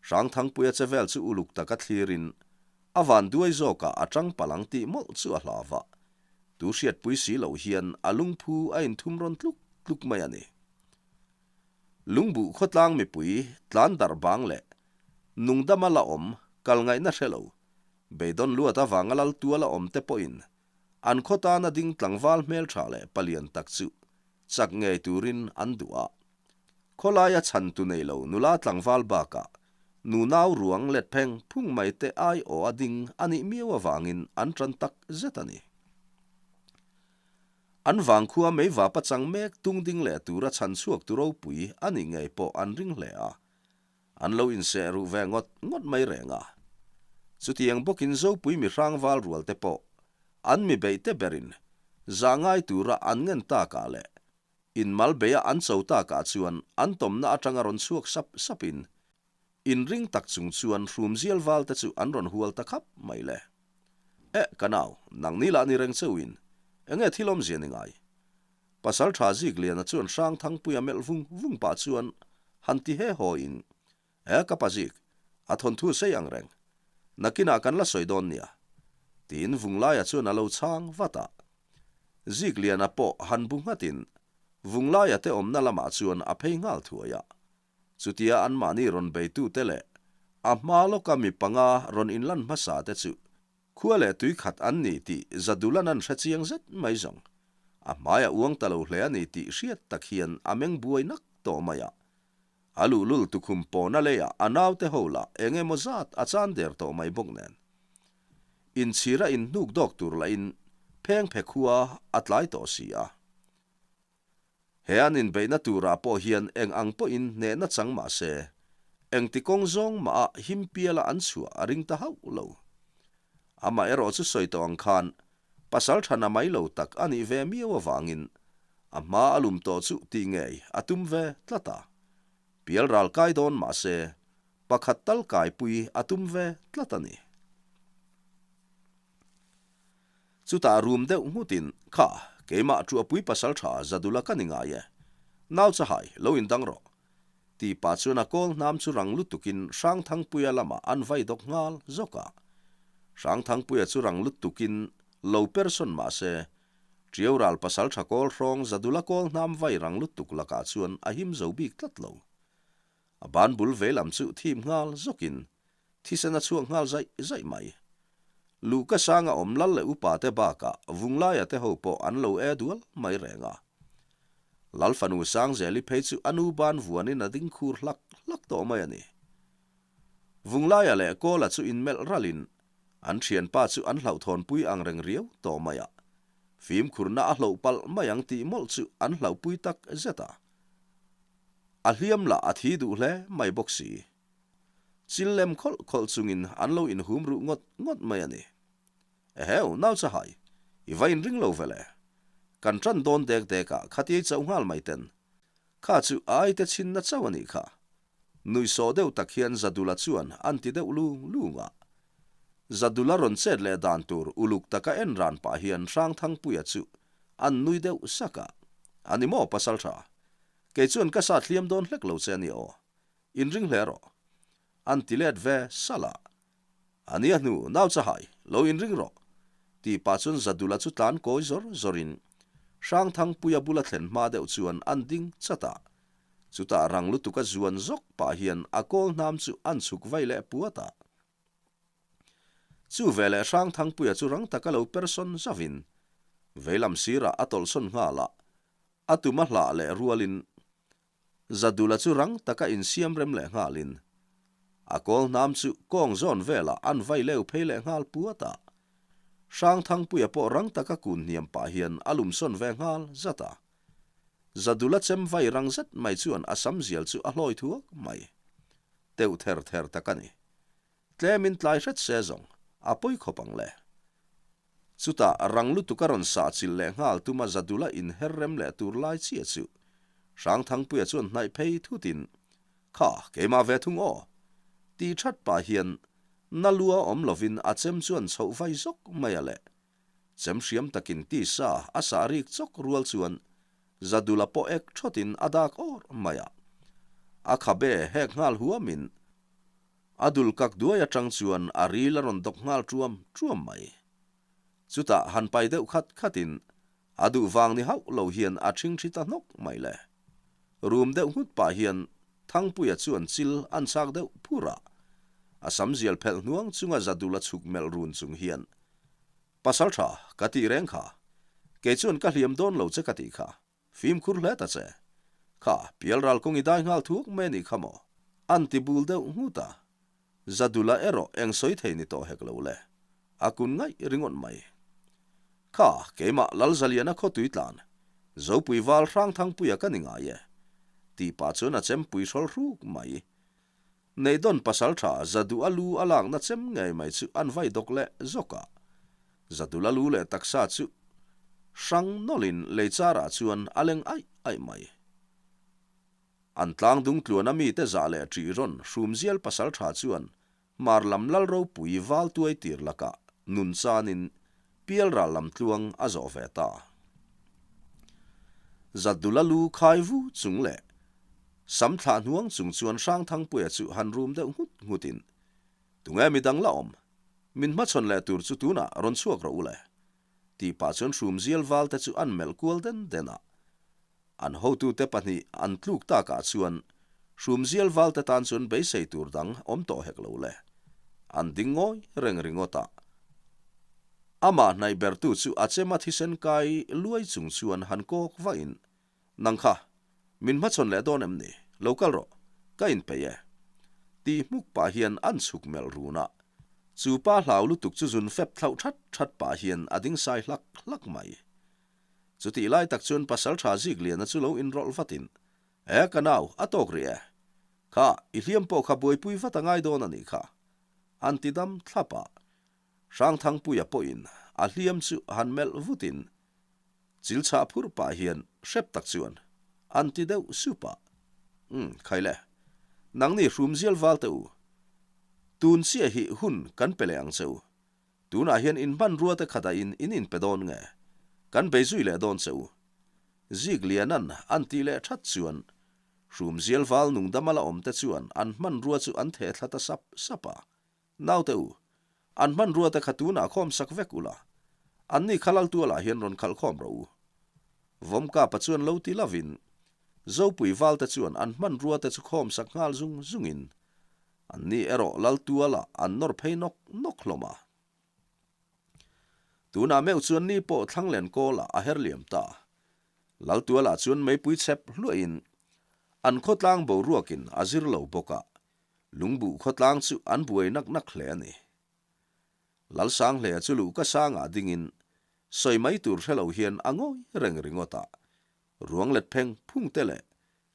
Hrangthangpuia che vel chu uluk taka thlirin a van duai zawkah a ṭang palh ang tih mawlh chu a hlau va, tu hriatpui si loh hian a lungphu a inthum rawn tluk tluk mai a ni. Lungbuh khawtlang mipui tlan darh bang leh nungdama la awm kal ngaihna hre lo, beidawn luat avanga lal tuala awm te pawhin. An khaw tana ding tlangval hmeltha leh palian tak chu chak ngei turin an duh a. Khawlaia chhantu nei lo nula tlangval bakah nunau ruang let pheng phung mai te aiawh a ding a nih miau avangin an tan tak zet a ni. An vangkhua mei vapa chang mek tung ding leh tura chhan chhuak tu ropui a nih ngei pawh an ring hle a. An lo inseh ruh ve ngawt ngawt mai reng a. Chutiang bawkin Zopui mi hrangval rual te pawh an mi beih te berin zah ngai tura an ngen takah leh inmal beia an cho takah chuan an tawmna atanga rawn chhuak sap sapin inring tak chung chuan hrumzial val te chu an rawn hual ta khap mai le. Eh, ka nau, nangni lah ni reng cheuhin enge thil awmzia ni ngai? Pasal tha Zikliana chuan Hrangthangpuia melh vung vung pah chuan han ti he haw in, Eh ka pa Zik, a thawnthu sei ang reng. Nakinah kan la sawi dawn nia. Tiin Vunglaia chuan a lo chhang vat a. Zikliana pawh han bu nghat in Vunglaia te awmna lamah chuan a phei nghal thuai a. Chutia anmahni rawn beitute leh a hma lawka mi panga rawn inlan hmasa te chu Khua leh tui khat an ni tih Zadulan an hre chiang zet mai zawng. A hmai a uang ta lo hle a ni tih hriat tak hian a meng buai nak tawh mai a. A luhlul tukhum pawna leiah a naute ho lah eng emaw zat a chan der tawh mai bawk nen. Inchhira inhnuk dawk tur lahin phengphe khua a tlai tawh si a. He an inbeihna turah pawh hian eng ang pawhin hnehna chang mah se, engti kawng zawng mah ah him piala an chhuah a ring ta hauh lo. Amah erawh chu sawi tawh ang khan pasal tha na mai lo tak a nih ve miau avangin a hma a lum tawh chu tih ngei a tum ve tlat a. Pial ral kai dawn mah se, pakhat tal kaipui a tum ve tlat a ni. Chutah rum deuh nghutin, Kha, keimah Ṭuahpui pasal ṭha Zadula ka ni ngai e. Nau chahai, lo indang rawh. Ti pah chuan a kawl hnam chu rang lutukin Hrangthangpuia lamah an vai dawk nghal zawk a. Hrangthangpuia chu rang lutukin lo persawn mah se, Ṭiau ral pasal ṭha kawl hrawng Zadula kawl hnam vai rang lutuk lakah chuan a him zo bik tlat lo. A ban bul ve lam chu thim nghal zawkin Thisen a chhuak nghal zaih zaih mai. Luhka sanga awm lal leh upa te bakah Vunglaia te ho pawh an lo e dual mai reng a. Lal fanu Sangzeli phei chu a nu ban vuanin a ding khur hlak hlak tawh mai a ni. Vunglaia leh Kawla chu inmelh ralin an thianpa chu an hlauhthawnpui ang reng riau tawh mai a. Fimkhurna a hloh palh mai ang tih mawlh chu an hlauhpui tak zet a. A hliam lah a thi duh hle mai bawk si. Chil lem khawlh khawlh chungin an lo inhum ruh ngawt ngawt mai a ni. Eheu, nau chahai, i va inring lo ve le. Kan tan dawn dek dek ah khatiai chauh nghal mai ten. Kha chu a aite chhinna chauh a nih kha. Nuihsawh deuh tak hian Zadula chuan an ti deuh lung lung a. Zadula rawn chet leh dan tur uluk taka en ran pah hian Hrangthangpuia chu an nui deuh sak a. A ni maw Pasaltha? Kei chuan ka sat hliam dawn hlek lo che a ni aw. Inring hle rawh. An ti let ve salh a. A nia hnu, nau chahai, lo inring rawh. Tih pah chuan Zadula chu tlan kawi zawr zawrin Hrangthangpuia bula thlen hma deuh chuan an ding chat a. Chutah rang lutuka zuan zawk pah hian a kawl hnam chu an chhuk vai leh puat a. Chu veleh Hrangthangpuia chu rang taka lo persawn zavin veilam sirah a tawlhsawn nghal a, a tum a hlah leh rualin Zadula chu rang taka insiam rem leh nghalin, a kawl hnam chu kawng zawn velah an vai leu phei leh nghal puat a. Hrangthangpuia pawh rang taka kun hniam pah hian a lumsawn ve nghal zat a. Zadula chem vai rang zet mai chuan a sam zial chu a hlawi thuak mai. Teuh ther ther tak a ni. Tlemin tlai hret se zawng, a pawi khawp ang le. Chutah rang lutuk a rawn sah chilh leh nghal tuma Zadula inher rem leh tur lai chiah chu Hrangthangpuia chuan hnaih phei thutin, Kha, keimah ve thung aw! Ti that pah hian na lua awm lovin a chem chuan chhoh vai zawk mai a le. Chem hriam takin tisa a sah rik chawk rual chuan Zadula pawh ek thawtin a dak awr mai a. A khabe hek nghal huamin A dul kak duai atang chuan a ril a rawn dawk nghal ṭuam ṭuam mai. Chutah han pai deuh khat khatin a duh vang ni hauh lo hian a ṭhingṭhi ta hnawk mai le. Rum deuh nghut pah hian Thangpuia chuan chil an chak deuh phur a, a sam zial phelh hnuang chunga za dul a chhuk melh run chung hian. Pasalṭha, ka tih reng kha. Kei chuan ka hliam dawn lo che ka tih kha. Fimkhur hle ta che. Kha, pialral kawng i dai nghal thuak mai a nih kha maw? An ti bul deuh nghut a. Zadula erawh eng sawi thei ni tawh hek lo le. A kun ngaih ringawt mai. Kha, keimah Lalzaliana khawtui tlan, Zopui val Hrangthangpuia ka ni ngai e. Tih pah chuan a chempui hrawl hruk mai. Neihdawn pasaltha Zaduh a lu a lakna chem ngei mai chu an vai dawk leh zawk a. Zadula lu leh taksa chu hrang nawlhin lei charah chuan a leng aih aih mai. An tlang dung tluana mite zah leh ṭih rawn hrumzial pasaltha chuan Hmar lam lal ropui val tuai tir lakah nun chanin pialral lam tluang a zawh ve ta. Zadula lu khai vu chung leh sam thlah hnuang chung chuan Hrangthangpuia chu han rum deuh nghut nghutin, Tunge midang la awm? Min hmachhawn leh tur chu tunah rawn chhuak rawh u le. Tih pah chuan hrumzial valte chu an melh kual den den a. An hotute pahnih an tluk takah chuan hrumzial valte tan chuan beisei tur dang awm tawh hek lo le. An ding ngawi reng ringawt a. Amah hnaih bertu chu a chema thisen kai luai chung chuan han kawk vahin, Nang kha, min hmachhawn leh dawn em ni? Lo kal rawh, ka inpeih e. Tih hmuk pah hian an chhuk melh run a. Chu pa hlau lutuk chu zun fep thlauh that that pah hian a ding sai hlak hlak mai. Chutih lai tak chuan Pasaltha Zikliana chu lo inrawlh vatin, E ka nau, a tawk rih e. Kha, i hliam pawh kha buaipui vat a ngai dawn a nih kha. An ti dam thlap a. Hrangthangpuia pawhin a hliam chu han melh vutin, chil chhah phurh pah hian hrep tak chuan an ti deuh sup a. Umm, khai le. Nangni hrumzial val teh u. Tun chiah hi hun kan pe leh ang che u. Tunah hian in hmanrua te khat ah in in inpe dawn nge? Kan bei zui leh dawn che u. Zik Lianan an tih leh that chuan Hrumzial val nungdama la awm te chuan an hmanrua chu an theh thla ta sap sap a. Naute u, an hmanrua te kha tunah khawm sak vek ula, anni kha Laltualah hian rawn khalh khawm rawh u. Vawmkapa chuan lo ti lovin Zopui val te chuan an hmanrua te chu khawm sak nghal zung zungin Anni erawh Laltuala an nawr phei nawk nawk hlawm a. Tunah meuh chuan ni pawh Thlanglen kawlah a her liam ta. Laltuala chuan meipui chhep hluahin an khawtlang boruakin a zir lo bawk a, lungbuh khawtlang chu an buai nak nak hle a ni. Lalsanghlea chu luhka sangah dingin sawi mai tur hre lo hian a ngawi reng ringawt a, ruang let pheng phung te leh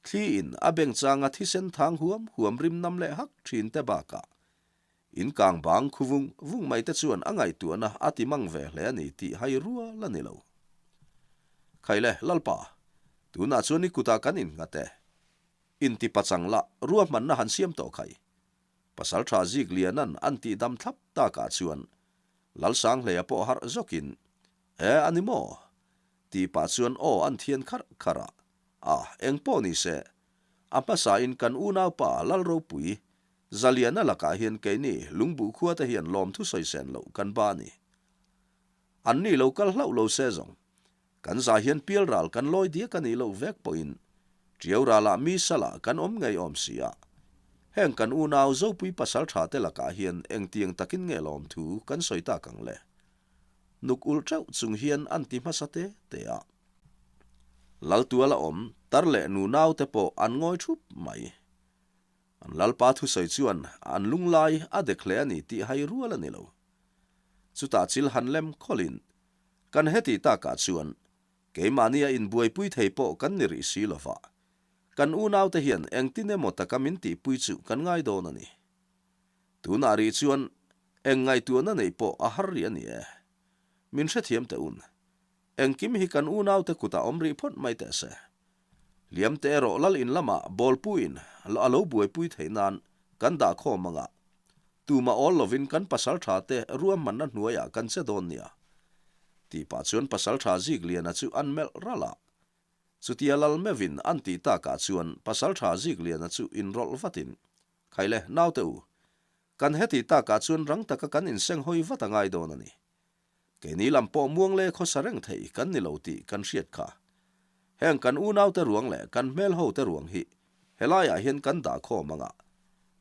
Thli in a beng changa thisen thang huam huam rim nam leh hak thin te bakah in kang bang khu vung vung mai te chuan a ngaihtuahna a ti mang ve hle a ni tih hai rual a ni lo. Khaile, Lalpa, tunah chuan i kutah kan innghat e. Inti pachang lah ruahmanna han siam tawh khai. Pasaltha Ziklianan an tih dam thlap takah chuan Lalsanghleia pawh harh zawkin, E, a ni maw? Tih pah chuan aw an thian kharh kharh a. A, eng pawh ni se, a hmasain kan unaupa Lalropui, Zaliana lakah hian keini Lungbuh khuate hian lawmthu sawisen loh kan ba a ni. Anni lo kal hlauh lo se zawng, kan za hian pialral kan lawi diak a nih loh vek pawhin Tiau ralah mi salah kan awm ngei awm si a. Heng kan unau Zopui pasal tha te lakah hian engtiang takin nge lawmthu kan sawi tak ang le? Nuk ulh teuh chung hian an ti hmasa te te a. Laltuala awm tar leh nu naute pawh an ngawi thup mai. An Lalpa thusawi chuan an lunglai a dek hle a ni tih hai rual a ni lo. Chutah chil han lem khawlhin, Kan heti takah chuan keimahnia inbuaipui thei pawh kan ni rih si lova, kan unaute hian engtin emaw taka min tihpui chu kan ngai dawn a ni. Tunah rih chuan eng ngaihtuahna neih pawh a har rih a ni e. Min hrethiam teh un. Engkim hi kan unaute kutah awm rih phawt mai teh se. Hliamte erawh lal in lamah bawlpuiin a lo buaipui theih nan kan dah khawm ang a, tumah awl lovin kan pasal tha te ruahmanna hnuaiah kan che dawn nia. Tih pah chuan pasal tha Zikliana chu an melh ralh a. Chutia lal meuhin an tih takah chuan pasal tha Zikliana chu inrawlh vatin, Khaile, naute u, kan heti takah chuan rang taka kan insenghawi vat a ngai dawn a ni. Keini lam pawh muang leh khawsa reng thei kan ni lo tih kan hriat kha. Heng kan unaute ruang leh kan hmelhote ruang hi helaiah hian kan dah khawm ang a,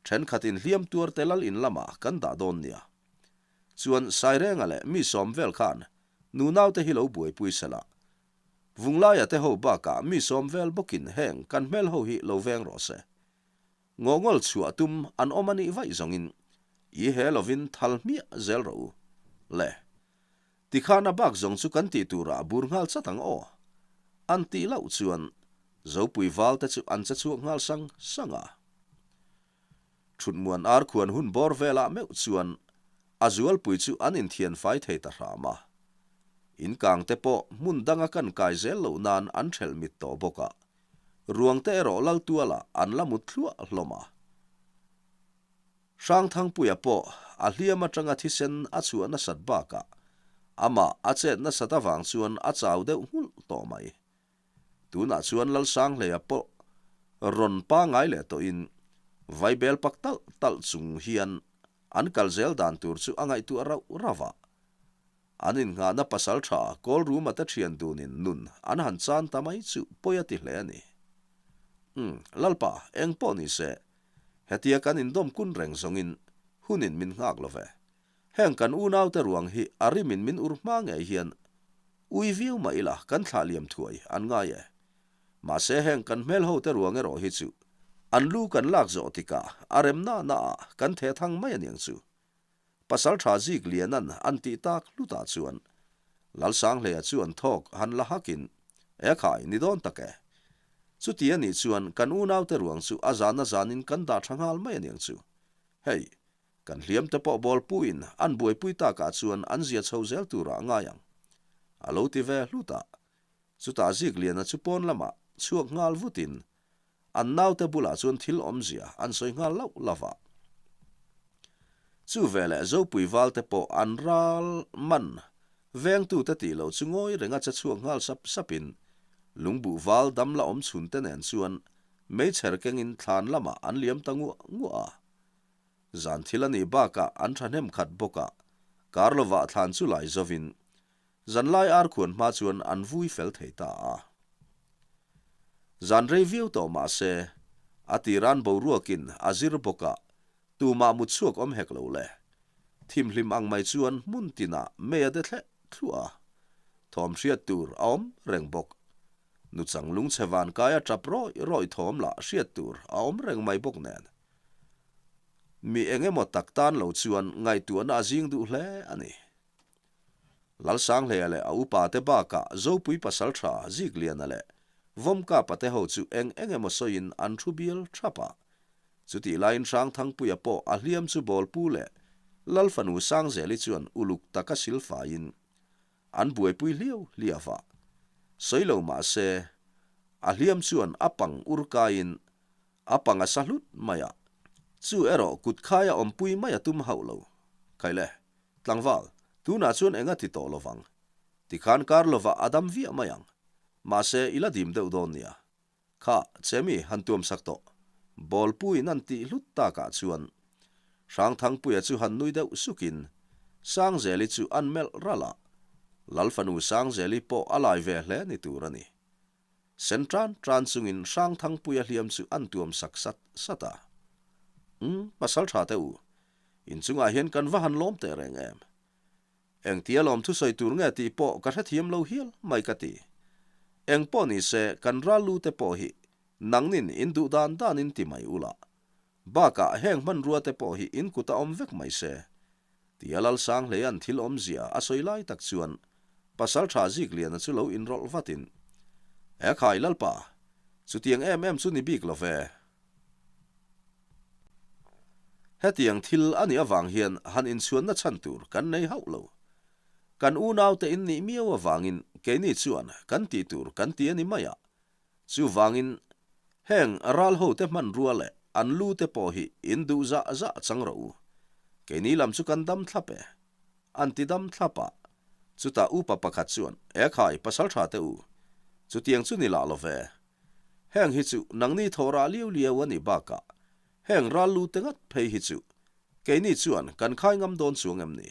thenkhatin hliam tuarte lal in lamah kan dah dawn nia. Chuan Sairenga leh mi sawm vel khan nunaute hi lo buaipui sela. Vunglaia te ho bakah mi sawm vel bawkin heng kan hmel ho hi lo veng rawh se. Ngawngawlh chhuah tum an awm a nih vaih zawngin i he lovin thal hmiah zel rawh u. Le. Tikhan a bak zawng chu kan tih turah bur nghal chat ang aw. An tih loh chuan Zopui val te chu an che chhuak nghal sang sang a. Thutmuan ar khuan hun bawr velah meuh chuan a zualpui chu an inthian fai thei ta hram a. In kang te pawh hmun danga kan kai zel loh nan an thelh mit tawh bawk a. Ruang te erawh Laltualah an la mut thluah hlawm a. Hrangthangpuia pawh a hliam atanga thisen a chhuah nasat bakah amah a chet nasat avang chuan a chau deuh nghulh tawh mai. Tunah chuan Lalsanghleia pawh rawn pangai leh tawhin vaibel pak talh talh chung hian an kal zel dan tur chu a ngaihtuah rauh rauh a. An innghahna pasal tha Kawlruma te thian dunin nun an han chan ta mai chu pawi a ti hle a ni. Umm, Lalpa, eng pawh ni se, hetia kan indawm kun reng zawngin hunin min nghak lo ve. Heng kan unaute ruang hi a rimin min ur hma ngei hian ui viau mah ila kan thlah liam thuai an ngai e. Mahse heng kan hmel hote ruang erawh hi chu an lu kan lak zawh tikah a rem na na ah kan theh thang mai aniang chu. Pasal tha zik lianan an tih tak hlutah chuan Lalsanghleia chuan thawk han la hakin E khai ni dawn tak e. Chuti anih chuan kan unaute ruang chu a zan a zanin kan dah tha nghal mai aniang chu. Hei Kan hliam te pawh ball puin an buaipui takah chuan an zia chho zel turah a ngai ang. A lo ti ve hlut a. Chutah Zikliana chu pawn lamah chhuak nghal vutin an naute bulah chuan thil awmzia an sawi nghal lauh lauh a. Chu veleh Zopui valte pawh an ral man vengtute tih loh chu ngawi renga che chhuak nghal sap sapin lungbuh val dam la awm chhunte nen chuan meichher kengin thlan lamah an liam ta nguah nguah a. Zan thil a nih bakah an thahnem khat bawk a, kar lovah thlan chu lai zovin zanlai ar khuan hma chuan an vui fel thei ta a. Zan rei viau tawh mah se, a tiran boruakin a zir bawk a, tumah mut chhuak awm hek lo le. Thimhlim ang mai chuan hmun tinah mei a de thleh thluah a, thawm hriat tur a awm reng bawk. Nuchang lungchhe vankaia tap rawih rawih thawm lah hriat tur a awm reng mai bawk nen. Mi eng emaw tak tan lo chuan ngaihtuahna a zing duh hle a ni. Lalsanghleia leh a upa te bakah Zopui pasaltha Zikliana leh Vawmkapa te ho chu eng eng emaw sawiin an thu bial thap a. Chutih laiin Hrangthangpuia pawh a hliam chu Bawlpu leh Lalfanu Sangzeli chuan uluk taka silfaiin an buaipui hliau hliau a. Sawi lo mah se, a hliam chuan a pang ur kaiin A pang a sa hlut mai a, chu erawh kut khaia awmpui mai a tum hauh lo. Khaile, tlangval, tunah chuan eng a ti tawh lovang. Tikhan kar lovah a dam viah mai ang. Mahse, i la dim deuh dawn nia. Kha, Chemi, han tuam sak tawh. Bawlpuiin an tih hlut takah chuan Hrangthangpuia chu han nui deuh sukin Sangzeli chu an melh ralh a. Lalfanu Sangzeli pawh a lai ve hle ni tur a ni. Sen tan tan chungin Hrangthangpuia hliam chu an tuam sak sat sat a. Umm, pasal tha teh u. Inchungah hian kan va han lawm teh reng em? Engtia lawm thusawi tur nge tih pawh ka hrethiam lo hial mai ka ti. Eng pawh ni se kan ral lu te pawh hi nangnin in duh dan danin ti mai ula. Bakah heng hmanrua te pawh hi in kut a awm vek mai se. Tia Lalsanghleia'n thil awmzia a sawi lai tak chuan Pasalṭha Zikliana chu lo inrawlh vatin, E khai Lalpa, chutiang em em chu ni bik lo ve. Hetiang thil a nih avang hian han inchhuanna chhan tur kan nei hauh lo. Kan unaute in nih miau avangin keini chuan kan tih tur kan ti a ni mai a, Chuvangin, heng ral hote hmanrua leh an lu te pawh hi in duh zah zah chang rawh u. Keini lam chu kan dam thlap e. An ti dam thlap a. Chutah upa pakhat chuan, E khai, pasal tha teh u. Chutiang chu ni lah lo ve. Heng hi chu nangni thawh rah liau liau a nih bakah, heng ral lu te ngat phei hi chu keini chuan kan khai ngam dawn chuang em ni?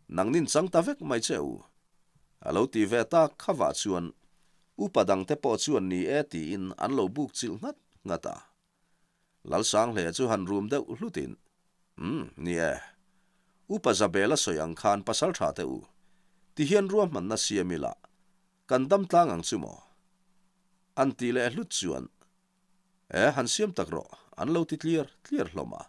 Nangnin chang ta vek mai che u. A lo ti ve tak khavah chuan upa dangte pawh chuan ni e tiin an lo buk chilh nghat nghat a. Lalsanghleia chu han rum deuh hlutin, Umm, ni e. Upa Zabela sawi ang khan pasal tha teh u, ti hian ruahmanna siam ila, kan dam tlang ang chu maw? An tih leh hlut chuan, E, han siam tak rawh, an lo ti tliar tliar hlawm a.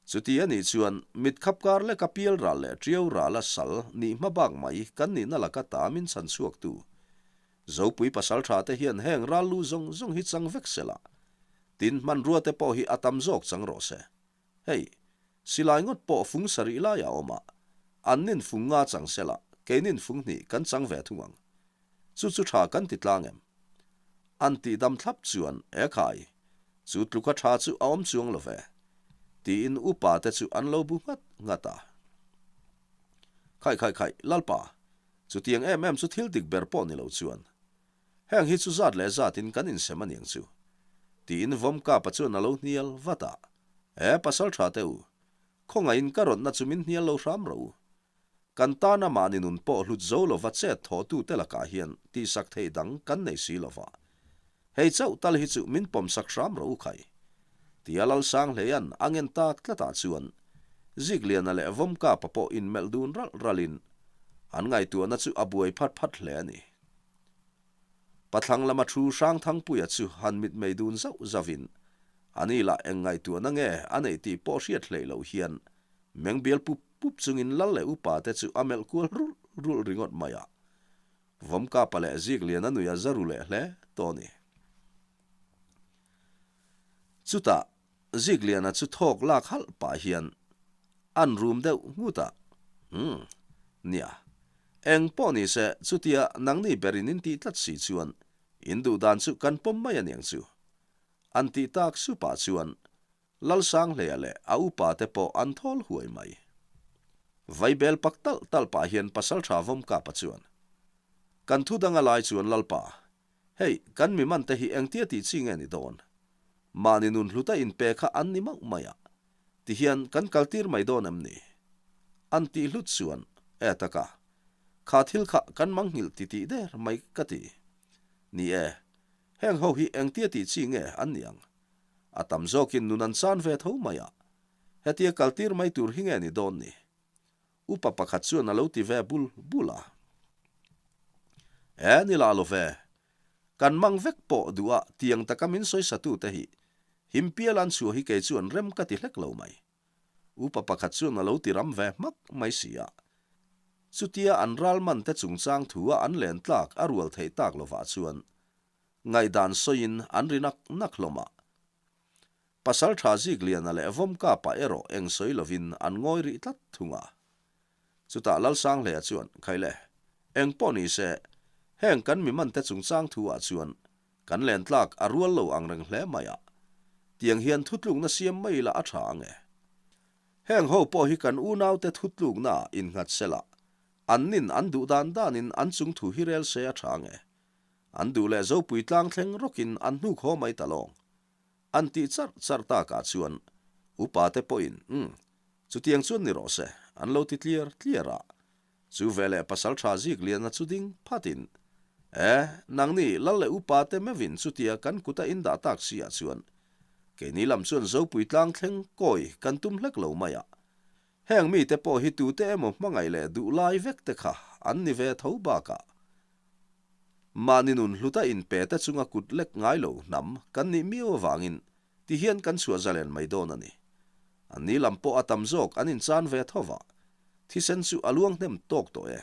Chuti a nih chuan mit khap kar leka pial ral leh ṭiau rala sal nih hma bak mai kan nihna laka ta min chhan chhuaktu Zopui pasalṭha te hian heng ral lu zawng zawng hi chang vek se la, tin hmanrua te pawh hi a tam zawk chang rawh se. Hei, silai ngawt pawh fung sarih lai a awm a, an nin fung nga chang se la, keinin fung hnih kan chang ve thung ang. Chu chu tha kan ti tlang em? An tih dam thlap chuan, E khai, chu tluka tha chu a awm chuang lo ve, tiin upa te chu an lo bu nghat nghat a. Khai khai khai, Lalpa, chutiang em em chu thil dik ber pawh ni lo chuan, heng hi chu zat leh zatin kan insem a niang chu, tiin Vawmkapa chuan a lo hnial vat a. E pasal tha te u, khawngaihin ka rawtna chu min hnial lo hram rawh u. Kan tana mahni nun pawh hlut zo lova chet thawhtute lakah hian tihsak theih dang kan nei si lova. Hei chauh tal hi chu min pawmsak hram rawh u khai. Tia Lalsanghleia'n a ngen tak tlatah chuan Zikliana leh Vawmkapa pawh inmelh dun ralh ralhin an ngaihtuahna chu a buai phat phat hle a ni. Pathlang lama thu Hrangthangpuia chu han mitmei dun zauh zauhin ani lah eng ngaihtuahna nge a neih tih pawh hriat hleih loh hian Meng bial pup pup chungin lal leh upa te chu a melh kual rulh rulh ringawt mai a. Vawmkapa leh Zikliana nui a za ru leh hle tawh a ni. Chutah Zikliana chu thawk lak halh pah hian an rum deuh nghut a, Umm, nia, eng pawh ni se chutia nangni berin in tih tlat si chuan in duh dan chu kan pawm mai aniang chu. An tih tak supah chuan Lalsanghleia leh a upa te pawh an thawl huai mai. Vaibel pak talh talh pah hian Pasaltha Vawmkapa chuan, Kan thu danga lai chuan Lalpa, hei kan mi man te hi engtia tih chi nge ni dawn? Mahni nun hluta inpe kha an ni mauh mai a, tihian kan kaltir mai dawn em ni? An tih hlut chuan, E taka, kha thil kha kan mangnghilh titih der mai ka ti. Ni e, heng ho hi engtia tih chi nge an ni ang? A tam zawkin nun an chan ve tho mai a, hetia kaltir mai tur hi nge ni dawn ni? Upa pakhat chuan a lo ti ve bul bul a. E, ni lah lo ve. Kan mang vek pawh duh a tiang taka min sawisatute hi himpial an chhuah hi kei chuan rem ka ti hlek lo mai. Upa pakhat chuan a lo ti ram ve hmak mai si a. Chutia an ral man te chungchang thu a an len tlak a rual theih tak lovah chuan Ngaihdan sawiin an ri nak nak hlawm a. Pasal tha Zikliana leh Vawmkapa erawh eng sawi lovin an ngawi rih tlat thung a. Chutah Lalsanghleia chuan, Khaile, eng pawh ni se, heng kan mi mante chungchang thu ah chuan kan len tlak a rual lo ang reng hle mai a. Tiang hian thutlukna siam mai ila a tha ang e. Heng ho pawh hi kan unaute thutlukna ah innghat sela, an nin an duh dan danin an chung thu hi rel se a tha ang e. An duh leh Zopui tlang thleng rawkin an hnuk haw mai ta lawng. An tih charh charh takah chuan upa te pawhin umm, chutiang chuan ni rawh se, an lo ti tliar tliar a. Chu veleh Pasaltha Zikliana chu ding phatin, E, nangni lal leh upa te meuhin chutia kan kuta in dah tak si ah chuan keini lam chuan Zopui tlang thleng kawi kan tum hlek lo mai a. Heng mite pawh hi tute emaw hmangaih leh duh lai vek te kha an ni ve tho bakah Mahni nun hluta inpe te chunga kut lek ngai lo hnam kan nih miau avangin ti hian kan chhuah zalen mai dawn a ni. An ni lam pawh a tam zawk an inchan ve tho va, thisen chu a luang hnem tawk tawh e.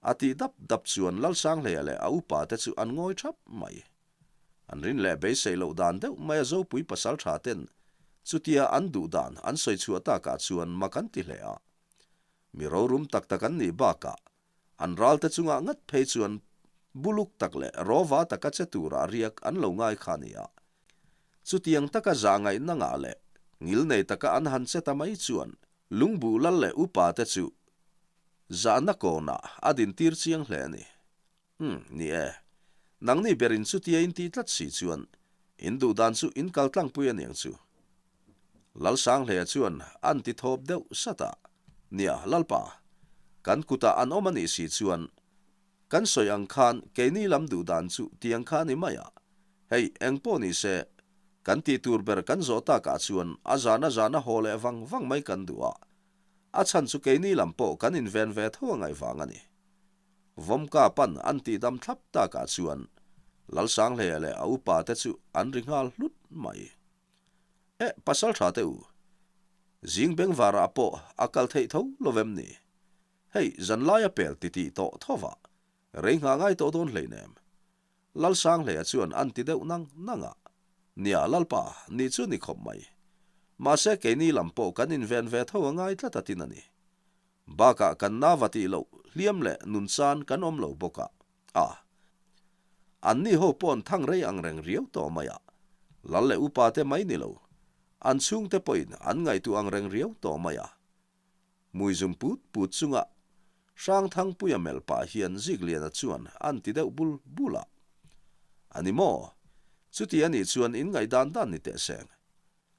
A tih dap dap chuan Lalsanghleia leh a upa te chu an ngawi thap mai. An rin leh beisei loh dan deuh mai a Zopui pasaltha ten chutia an duh dan an sawi chhuah takah chuan mak an ti hle a. Mi rorum tak tak an nih bakah An ralte chungah ngat phei chuan buluk tak leh rawva taka che tura riak an lo ngai kha a ni a. Chutiang taka zah ngaihna ngah leh ngilnei taka an han che ta mai chuan lungbuh lal leh upa te chu zahna kawnah a dintir chiang hle a ni. Umm, ni e. Nangni berin chutia in tih tlat si chuan in duh dan chu in kal tlangpui a niang chu. Lalsanghleia chuan an ti thawp deuh sat a, Nia, Lalpa, kan kutah an awm a nih si chuan kan sawi ang khan keini lam duh dan chu tiang kha a ni mai a, hei eng pawh ni se, kan tih tur ber kan zawh takah chuan a zan a zan a haw leh vang vang mai kan duh a. A chhan chu keini lam pawh kan inven ve tho a ngaih vang a ni. Vawmka pan an tihdam thlap takah chuan Lalsanghleia leh a upa te chu an ri nghal hlut mai. Eh, pasal tha teh u. Zing bengvarah pawh a kal theih tho lo vem ni? Hei, zanlaia pel titih tawh thovah rei nghah ngai tawh dawn hleinem. Lalsanghleia chuan an ti deuh nang nang a. Nia, Lalpa, ni chu ni khawp mai. Mahse keini lam pawh kan inven ve tho a ngai tlat a tin a ni. Bakah kan nava tih loh hliam leh nun chan kan awm lo bawk a. A. Anni ho paw'n thang rei ang reng riau tawh mai a. Lal leh upa te mai ni lo. An chhungte pawhin an ngaihtuah ang reng riau tawh mai a. Hmui zum put put chunga Hrangthangpuia melh pah hian Zikliana chuan an ti deuh bul bul a. A ni maw? Chuti a nih chuan in ngaihdan dan ni teh seng.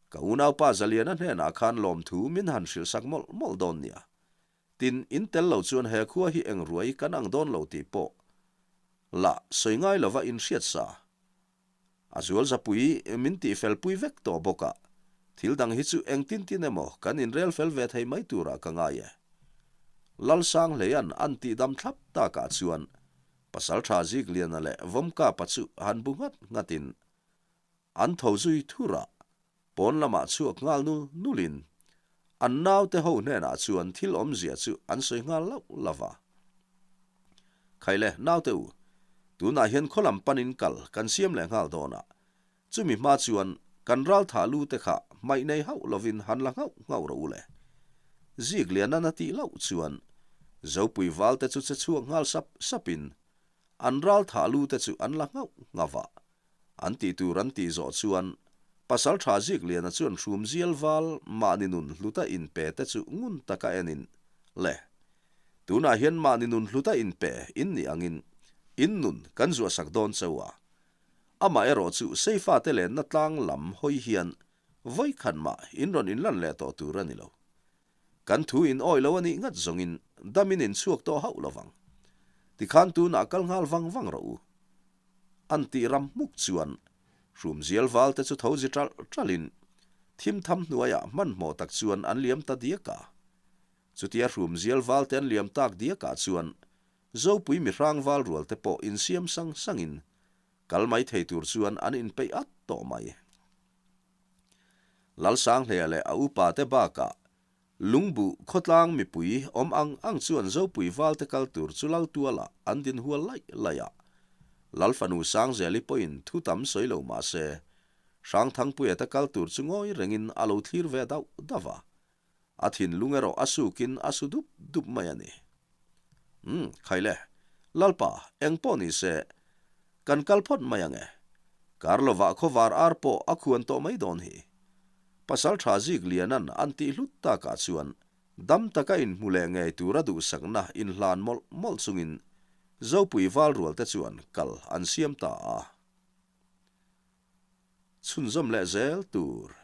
Ka unaupa Zaliana hnenah khan lawmthu min han hrilhsak mawlh mawlh dawn nia. Tin, in tel lo chuan he khua hi eng ruai kan ang dawn lo tih pawh la sawi ngai lova inhriat sa. A zual zapui min tih fel pui vek tawh bawk a, thil dang hi chu engtin tin emaw kan inrel fel ve thei mai turah ka ngai e. Lalsanghleia'n an tih dam thlap takah chuan Pasalṭha Zikliana leh Vawmkapa chu han bu nghat nghatin an tho zui thur a, Pawn lamah chhuak nghal nul nulin an naute ho hnenah chuan thil awmzia chu an sawi nghal lauh lauh va. Khaile, naute u, tunah hian khaw lam panin kal kan siam leh nghal dawn a, chumi hma chuan kan ral thah lu te kha hmaih nei hauh lovin han la nghauh nghauh rawh u le. Zik lianan a tih lauh chuan Zopui val te chu che chhuak nghal sap sapin an ral thah lu te chu an la nghauh nghauh va. An tih tur an tih zawh chuan Pasal tha Zikliana chuan hrum zial val mahni nun hluta inpe te chu ngun taka enin, Le, tunah hian mahni nun hluta inpe in nih angin in nun kan zuahsak dawn cheu a. Amaherawh chu Seifate lenna tlang lam hawi hian vawikhat mah in rawn inlan leh tawh tur a ni lo. Kan thu in awih lo a nih ngat zawngin damin in chhuak tawh hauh lovang. Tikhan tunah kal nghal vang vang rawh u. An tih ram hmuk chuan hrumzial val te chu tho zi ṭalh ṭalhin thim tham hnuaiah hmanhmawh tak chuan an liam ta diak a. Chutia hrumzial val te an liam tak diakah chuan Zopui mihrang val rual te pawh insiam sang sangin kal mai thei tur chuan an inpeih at tawh mai. Lalsanghlea leh a upa te bakah Lungbuh khawtlang mipui awm ang ang chuan Zopui valte kal tur chu Laltualah an din hual laih laih a. Lalfanu Sangzeli pawhin thu tam sawi lo mah se, Hrangthangpuia te kal tur chu ngawi rengin a lo thlir ve dauh dauh a. A thinlung erawh a sukin a su dup dup mai a ni. Umm, khaile, Lalpa, eng pawh ni se, kan kal phawt mai ang e. Kar lovah khawvar ar pawh a khuan tawh mai dawn hi. Pasal tha zik lianan an tih hlut takah chuan dam taka inhmu leh ngei tura duhsakna inhlan mawlh mawlh chungin Zopui val rualte chuan kal an siam ta a. Chhunzawm leh zel tur.